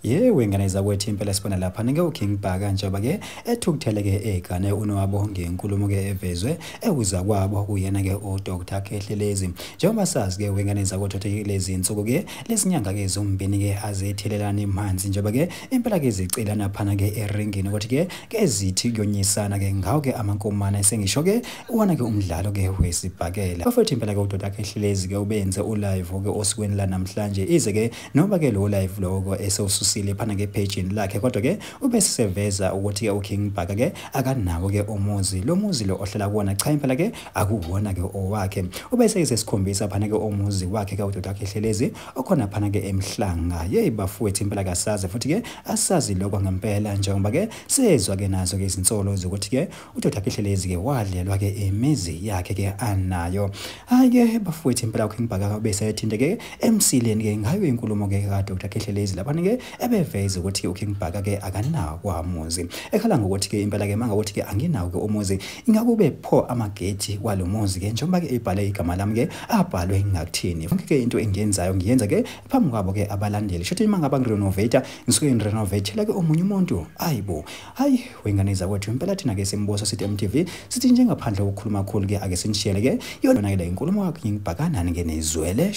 Yewe ngane zakwethu impela sibona lapha nike uKing Bhaka njengoba ke ethukuthele ke egane unwabo ngenkulumo ke evezwe ewuza kwabo kuyena ke uDr Khehlelezi. Njengoba sazi ke wengane zakwethu ukuthi lezi insuku ke lesinyanga ke zombini ke azethelelana imanzi njengoba ke impela ke zicelana phana ke eringini ukuthi ke kezithi kuyonyisana ke ngawo ke amankomane sengisho ke uwana ke umdlalo ke wesibhakela. Bafethu impela ke uDr Khehlelezi ke ubenze ulive ke osukwini la namhlanje ize ke noma ke lo live lokho esewususile phana ke page lakhe kodwa ke ube seveza ukuthi ke uKing Bhaka ke akanawo ke umuzi lo muzi lo ohlala kuwona cha impela ke akuwona ke owakhe. Ubese esesikhombisa phana ke umuzi wakhe ke uDr Khehlelezi okhona phana ke eMhlanga. Yey bafowethu impela kasazi futhi ke asazi lokho ngempela njengoba ke sezwa ke nazo ke izinsolo zokuthi ke uDr Khehlelezi ke wadlelwa ke imizi yakhe ke anayo. Hayi ke bafowethu impela uKing Bhaka bese ethinte ke emsileni ke ngayo inkulumo ke kaDr Khehlelezi lapha ke ebeveza ukuthi uKing Bhaka ke akanawo kwamuzi ekhala ngokuthi ke impela ke mangakuthi ke anginawo ke umuzi ingakube pho amagethi walomuzi ke njengoba ke ebhale igama lami ke abhalwe ngakuthini. Yonke ke into engiyenzayo ngiyenza ke phambi kwabo ke abalandeli shothi mangaba ngirenovate ngisuke ngirenovate ke omunye umuntu. Ayibo hayi wengane zakwethu impela thina ke simbuso sithi MTV sithi njengaphandle kokukhuluma kakhulu ke ake sinishiyele ke yona ke le inkulumo kaKing Bhaka nani ke nizwele.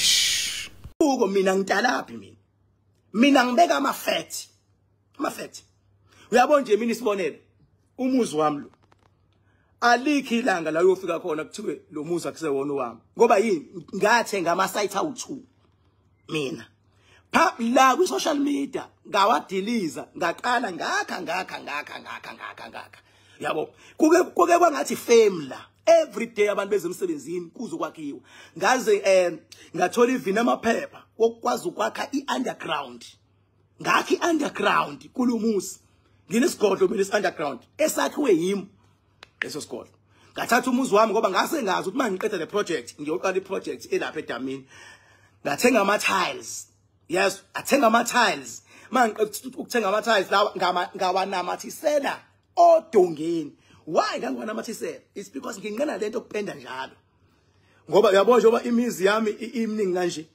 Uko mina ngitalaphi mina ngibeka ama-facts. Ama-facts. Uyabona nje mina isibonelo umuzi wami lo alikho ilanga la uyofika khona kuthiwe lo muzi akusewona wami ngoba yini ngathenga ama-site awu2 mina pha la kwi-social media ngawadiliza ngaqala ngakha ngakha ngakha ngakha ngakha ngakha yabo kuke kwangathi fame la every day abantu bezemsebenzini kuzokwakhiwa ngaze ngathola ivina amaphepha wokwazi ukwakha i-underground ngakhi i-underground kulumusi nginesigodlo mina isi-underground esakhiwe yimi leso sigodlo. Ngathatha umuzi wami ngoba ngase ngazi ukuthi mangiqeda le project ngiyoqala i-project elapha edamini. Ngathenga ama-tiles, yes, athenga ama-tiles. Mangiqeda ukuthenga ama-tiles lawa ngawanamathisela odongeni. Why ngangiwanamathisela? It's because nginqena lento okupenda njalo ngoba uyabona njengoba imizi yami iminingi kanje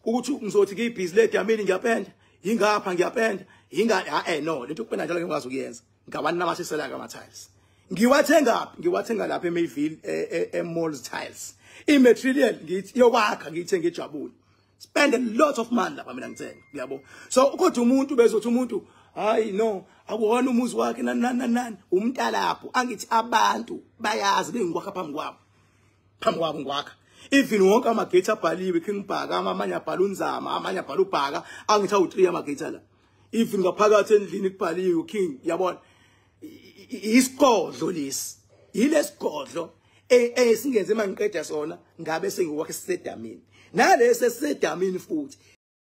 ukuthi ngizothi ngiyibhizi le edamini ngiyapenda ingapha ngiyapenda inga no lento okupenda njalo ngikwazi ukuyenza. Ngawanamathisela ngama-tiles. Ngiwathenga phi? Ngiwathenga lapha eMayville e-Malls Tiles. I-material ngithi yokwakha ngiyithenga ejabule. Spend a lot of money lapha mina ngithenga uyabo. So kodwa umuntu bezothi umuntu hayi no akuwona umuzi wakhe nani nani nani umntalapho angithi abantu bayazi bengikwakha phambi kwabo ngikwakha. Even wonke amagate abhaliwe King Bhaka amanye abhala uNzama amanye abhala uBhaka angithi awu3 amagate la. Even ngaphakathi endlini kubhaliwe King yabona. Isigodlo lesi yilesigodlo esingenze mangiqeda sona ngabe sengiwakhe sisedamini nalesi esisedamini futhi